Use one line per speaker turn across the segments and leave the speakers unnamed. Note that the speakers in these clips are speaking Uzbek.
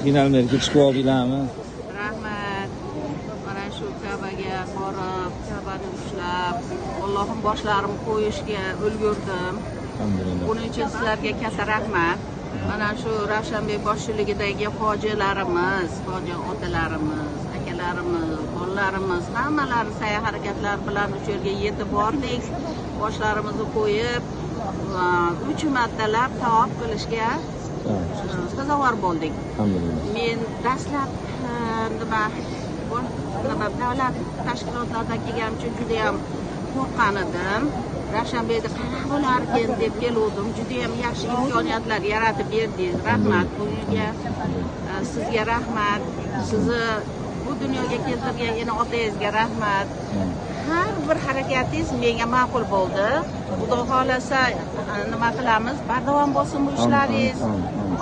Qiynalmay chiqib oldinglarmi?
Rahmat. Mana shu Kabaga borib, Kabani ushlab, Allohim boshlarimni qo'yishga ulgurdim.
Alhamdulillah.
Buning uchun sizlarga katta rahmat. Mana shu Ravshanbek boshchiligidagi hojilarimiz, hoji otalarimiz, akalarimiz, bolalarimiz hammalari sa'y harakatlar bilan o'sha yerga yetib bordik. Boshlarimizni qo'yib, 3 martalab tavof qilishga sazovor bo'ldik.
Alhamdulillah.
Men dastlab nima nima davlat tashkilotlaridan kelganim uchun judayam qo'rqqan edim. Ravshanbekni qanaqa bo'larkin deb keluvdim. Judayam yaxshi imkoniyatlar yaratib berdingiz. Rahmat bunga. Sizga rahmat. Sizni bu dunyoga keltirgan ena otangizga rahmat. Har bir harakatingiz menga ma'qul bo'ldi. Xudo xohlasa nima qilamiz? Bardavom bo'lsin bu ishlaringiz.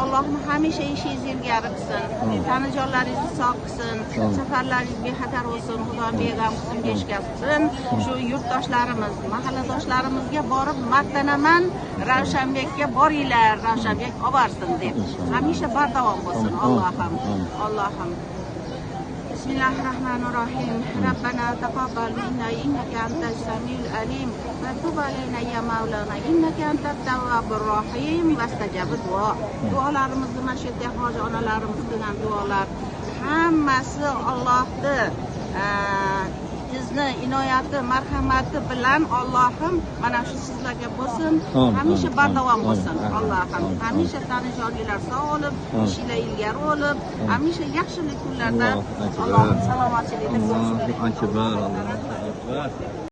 Allohim hamisha ishingizni ilgari qilsin. Tanajonlaringizni sog' qilsin. Safarlaringiz bexatar bo'lsin. Xudo beg'am qilsin, beshkast qilsin. Shu yurtdoshlarimiz, mahalladoshlarimizga borib maqtanaman. Ravshanbekka boringlar, Ravshanbek oborsin deb. Hamisha bardavom bo'lsin. Allohim. Allohim. Bismillahirrahmanirrahim. Rabbana taqabbal minna innaka antas samiul alim va tub alayna ya mavlana innaka antat tawwabur rohim. Vastajab duo. Duolarimizni mana shu yerda hoji onalarimiz qilgan duolar hammasi Allohni izni, inoyati, marhamati bilan Allohim mana shu sizlarga bo'lsin. Hamisha bardavom bo'lsin. Allohim hamisha tanijoninglar sog' bo'lib, ishinglar ilgari bo'lib, hamisha yaxshilik kunlarda Allohim salomatchilikda ko'rishsin.
Allohu akbar. Allohu akbar.